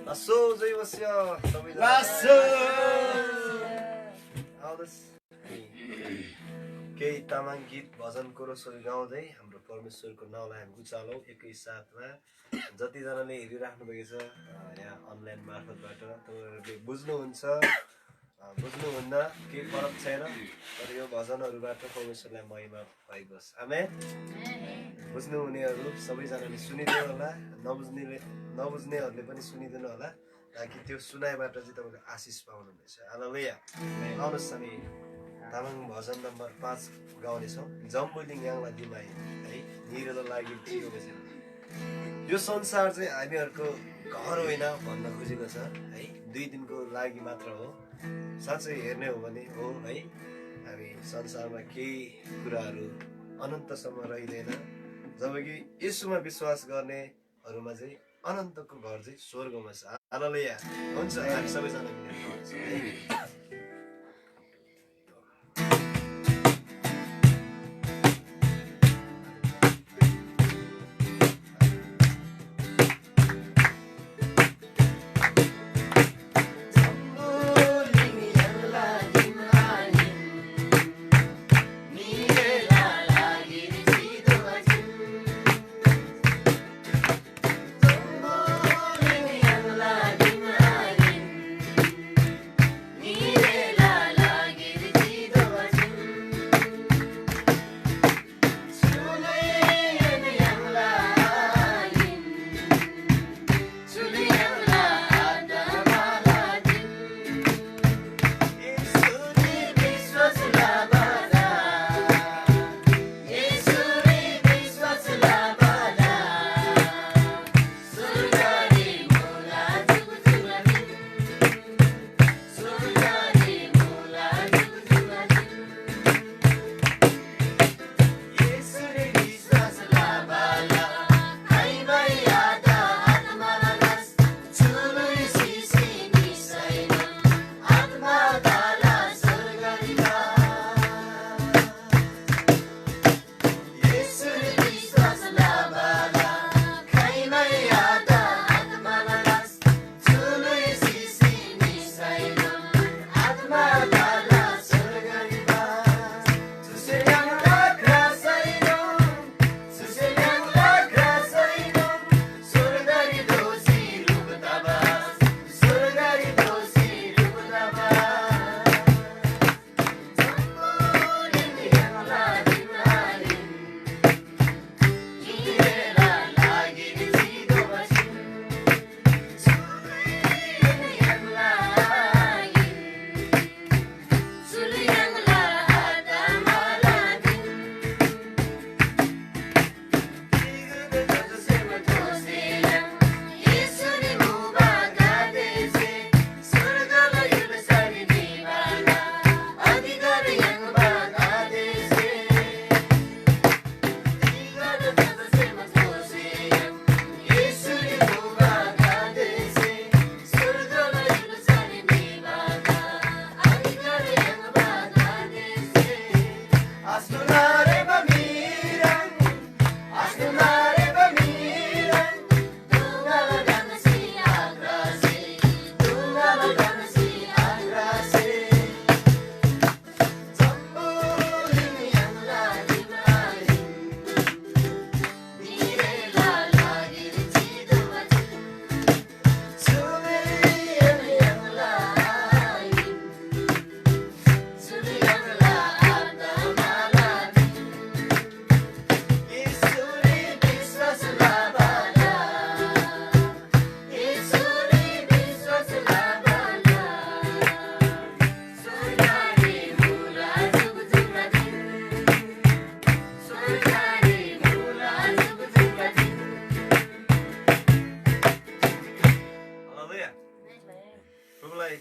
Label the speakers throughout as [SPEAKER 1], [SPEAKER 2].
[SPEAKER 1] लासो जय बस्यो सबैजना
[SPEAKER 2] लासो
[SPEAKER 1] आउँदैछ केही तामाङ गीत भजन कोरसहरू गाउँदै हाम्रो परमेश्वरको नाउँलाई हामी उचालौँ एकैसाथमा। जतिजनाले हेरिराख्नु भएको छ यहाँ अनलाइन मार्फतबाट तपाईँहरूले बुझ्नुहुन्छ बुझ्नुहुन्न केही फरक छैन, तर यो भजनहरूबाट परमेश्वरलाई महिमा भएको होस्। आमेन। बुझ्नुहुनेहरू सबैजनाले सुनिदिनु होला, नबुझ्नेहरूले पनि सुनिदिनु होला, ताकि त्यो सुनाइबाट चाहिँ तपाईँले आशिष पाउनुहुनेछ। हालेलुया। आउनुहोस् हामी तामाङ भजन नम्बर 5 गाउनेछौँ। जम्बुलिङ याङला दिमाई है निरलो लागि चिरो बसेर। यो संसार चाहिँ हामीहरूको घर होइन भन्न खोजेको छ है, 2 दिनको लागि मात्र हो। साँच्चै हेर्ने हो भने हो है, हामी संसारमा केही कुराहरू अनन्तसम्म रहिँदैन, जबकि यसुमा विश्वास गर्नेहरूमा चाहिँ अनन्तको घर चाहिँ स्वर्गमा छ। हालेलुया। हुन्छ हामी सबैजना मिलेर गाउँछौँ है।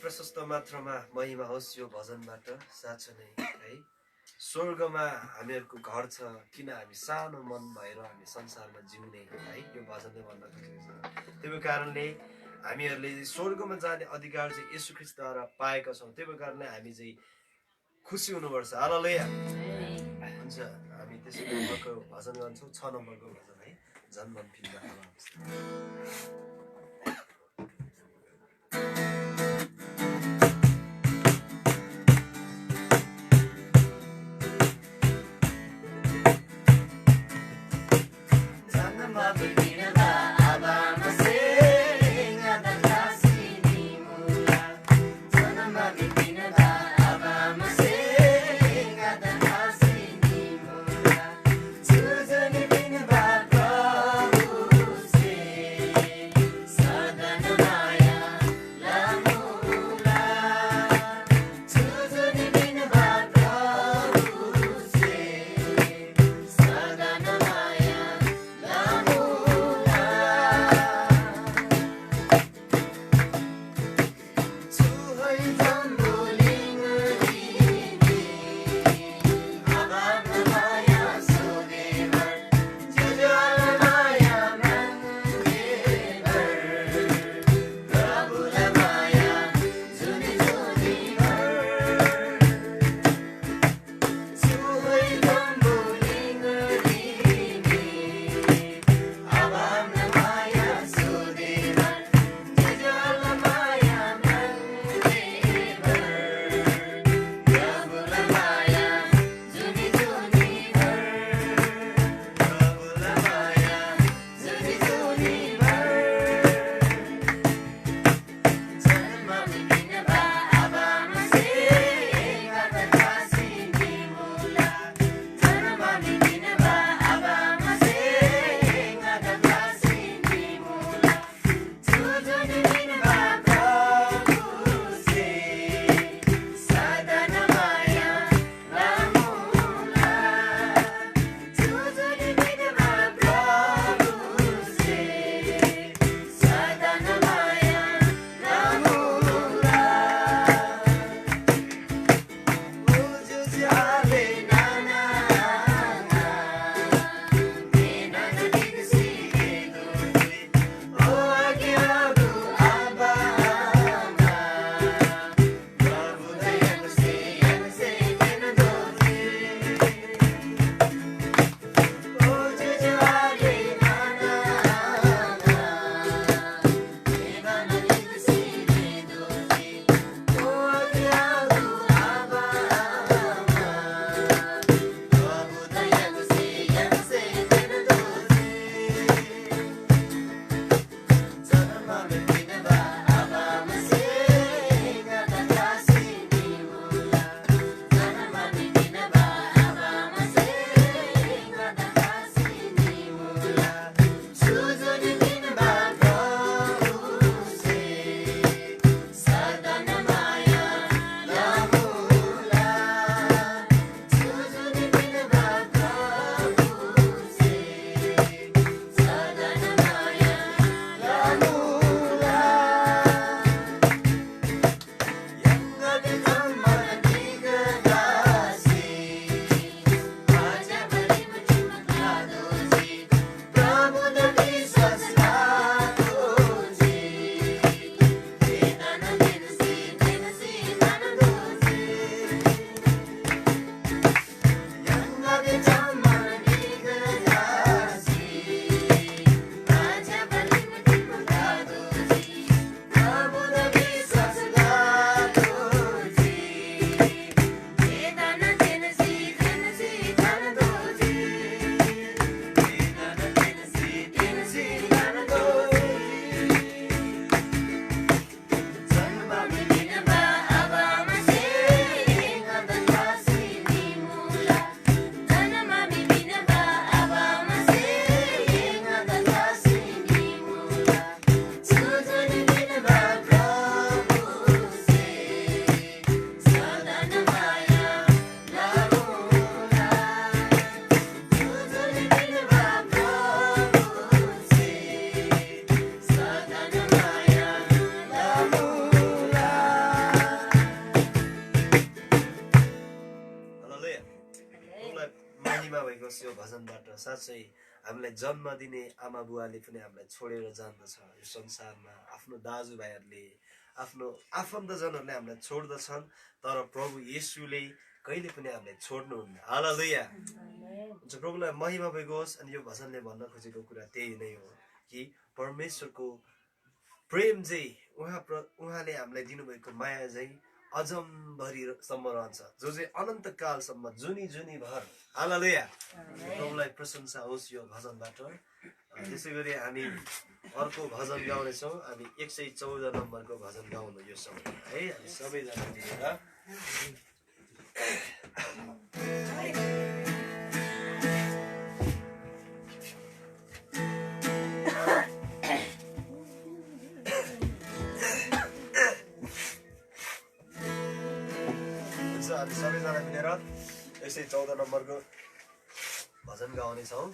[SPEAKER 1] प्रशस्त मात्रामा महिमा होस् यो भजनबाट। साँच्चै नै है स्वर्गमा हामीहरूको घर छ, किन हामी सानो मन भएर हामी संसारमा जिउने है, यो भजनले भन्न खोजेको छ। त्यही कारणले हामीहरूले स्वर्गमा जाने अधिकार चाहिँ येशू ख्रीष्टद्वारा पाएका छौँ। त्यही कारणले हामी चाहिँ खुसी हुनुपर्छ। हालेलुया। हुन्छ हामी त्यसै नम्बरको भजन गर्छौँ, 6 नम्बरको भजन है, झन् मन फिल्दा साँच्चै हामीलाई जन्म दिने आमा बुवाले पनि हामीलाई छोडेर जान्दछ यो संसारमा आफ्नो दाजुभाइहरूले आफ्नो आफन्तजनहरूले हामीलाई छोड्दछन् तर प्रभु येशूले कहिले पनि हामीलाई छोड्नुहुन्न हालेलुया प्रभुलाई महिमा भएको होस् अनि यो भजनले भन्न खोजेको कुरा त्यही नै हो कि परमेश्वरको प्रेम चाहिँ उहाँले हामीलाई दिनुभएको माया चाहिँ अजम्भरीसम्म रहन्छ जो चाहिँ अनन्त कालसम्म जुनी भर हालेलुया प्रभुलाई प्रशंसा होस् यो भजनबाट त्यसै गरी हामी अर्को भजन गाउनेछौँ हामी 114 नम्बरको भजन गाउनु यो समय है हामी सबैजना मिलेर हामी सबैजना मिलेर 114 नम्बरको भजन गाउनेछौँ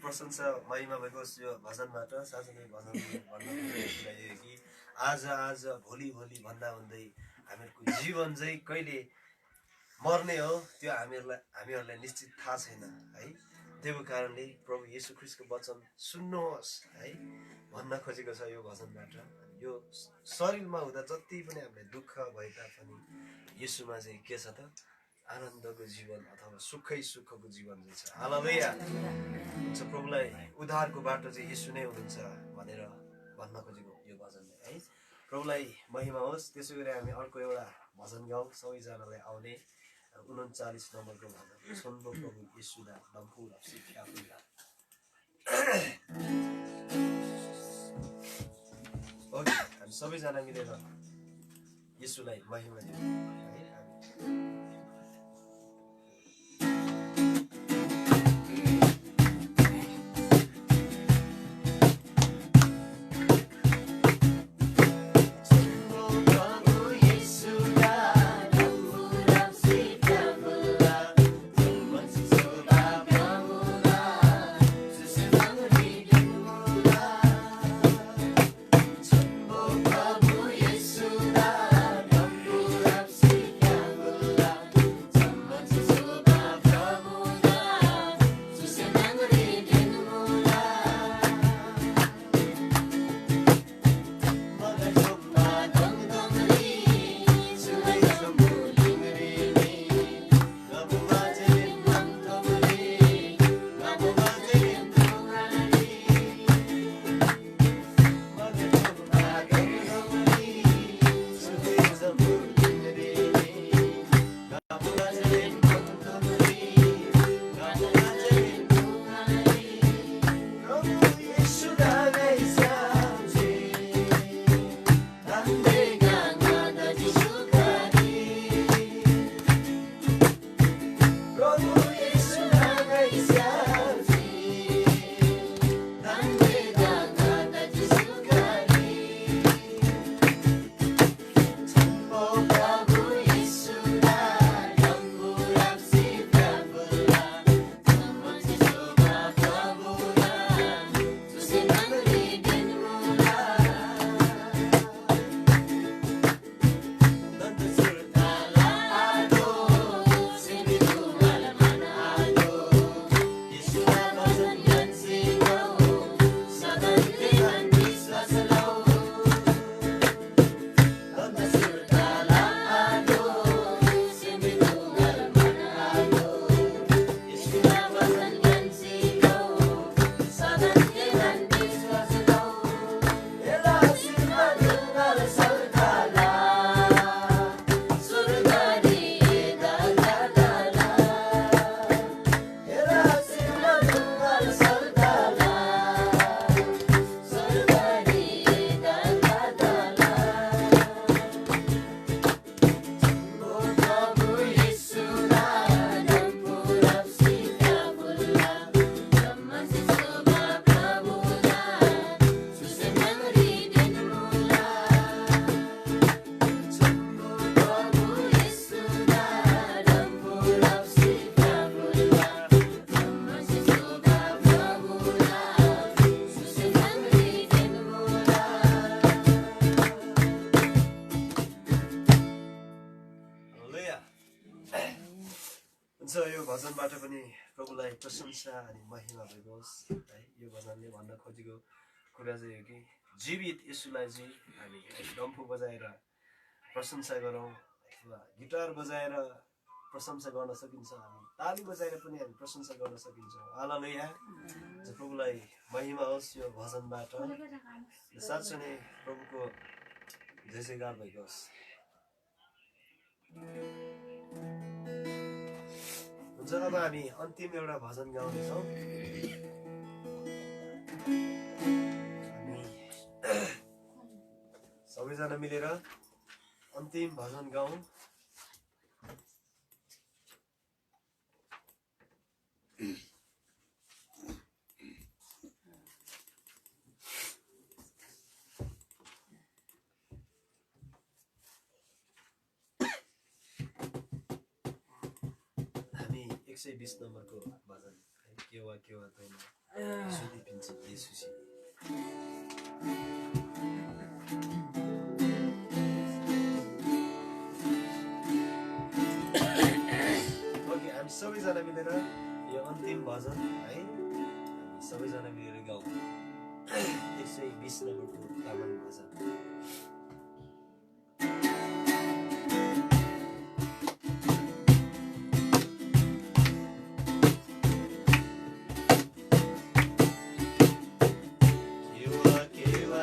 [SPEAKER 1] प्रशंसा महिमा भएको यो भजनबाट साँच्चै भजन भन्नु कि आज भोलि भन्दा भन्दै हामीहरूको जीवन चाहिँ कहिले मर्ने हो त्यो हामीहरूलाई निश्चित थाहा छैन है त्यसको कारणले प्रभु येशू ख्रीष्टको वचन सुन्नुहोस् है भन्न खोजेको छ यो भजनबाट यो शरीरमा हुँदा जति पनि हामीलाई दुःख भए तापनि येशूमा चाहिँ के छ त आनन्दको जीवन अथवा सुखको जीवन चाहिँ छ हालेलुया प्रभुलाई उद्धारको बाटो चाहिँ येशू नै हुनुहुन्छ भनेर भन्न खोजेको यो भजनले है प्रभुलाई महिमा होस्। त्यसै गरी हामी अर्को एउटा भजन गाउँ सबैजनालाई आउने 39 नम्बरको भजन सुन्नु प्रभु येशूदा डम्फुरा सिक्याफुरा। ओके हामी सबैजना मिलेर येशूलाई महिमा दिउँ है। यो भजनबाट पनि प्रभुलाई प्रशंसा अनि महिमा होस् है। यो भजनले भन्न खोजेको कुरा चाहिँ हो कि जीवित येशूलाई चाहिँ हामी डम्फु बजाएर प्रशंसा गरौँ अथवा गिटार बजाएर प्रशंसा गर्न सकिन्छ, हामी ताली बजाएर पनि हामी प्रशंसा गर्न सकिन्छ। हालेलुया। प्रभुलाई महिमा होस् यो भजनबाट। साँच्चै नै प्रभुको जय जयकार भएको होस्। हुन्छ अब हामी अन्तिम एउटा भजन गाउनेछौँ। हामी सबैजना मिलेर अन्तिम भजन गाउँ। हामी 120 नम्बरको भजन केवा केवा तैँले सुधी पिन्छ येशूसी। ओके हामी सबैजना मिलेर यो अन्तिम भजन है हामी सबैजना मिलेर गाउँ। 120 नम्बरको तामाङ भजन। केवा केवा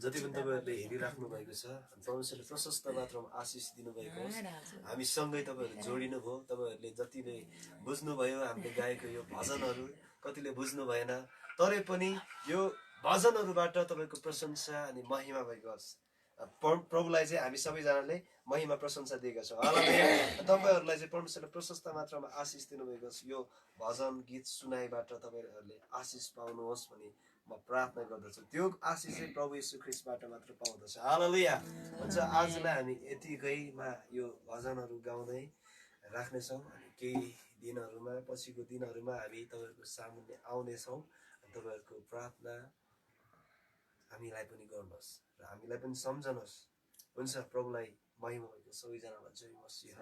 [SPEAKER 1] जति पनि तपाईँहरूले हेरिराख्नु भएको छ परमेश्वरले प्रशस्त मात्रामा आशिष दिनुभएको होस् हामी सँगै तपाईँहरू जोडिनु भयो तपाईँहरूले जतिले बुझ्नुभयो हामीले गाएको यो भजनहरू कतिले बुझ्नु भएन तरै पनि यो भजनहरूबाट तपाईँको प्रशंसा अनि महिमा भएको होस् प्रभुलाई चाहिँ हामी सबैजनाले महिमा प्रशंसा दिएका छौँ हालेलुया तपाईँहरूलाई चाहिँ परमेश्वरले प्रशस्त मात्रामा आशिष दिनुभएको छ यो भजन गीत सुनाइबाट तपाईँहरूले आशिष पाउनुहोस् भनी म प्रार्थना गर्दछु त्यो आशिष चाहिँ प्रभु येशू ख्रीष्टबाट मात्र पाउँदछ हालेलुया हुन्छ आजलाई हामी यतिकैमा यो भजनहरू गाउँदै राख्नेछौँ अनि केही दिनहरूमा पछिको दिनहरूमा हामी तपाईँहरूको सामुन्ने आउनेछौँ तपाईँहरूको प्रार्थना हामीलाई पनि गर्नुहोस् र हामीलाई पनि सम्झनुहोस् हुन्छ प्रभुलाई महिमा भएको सबैजनालाई जय मसीह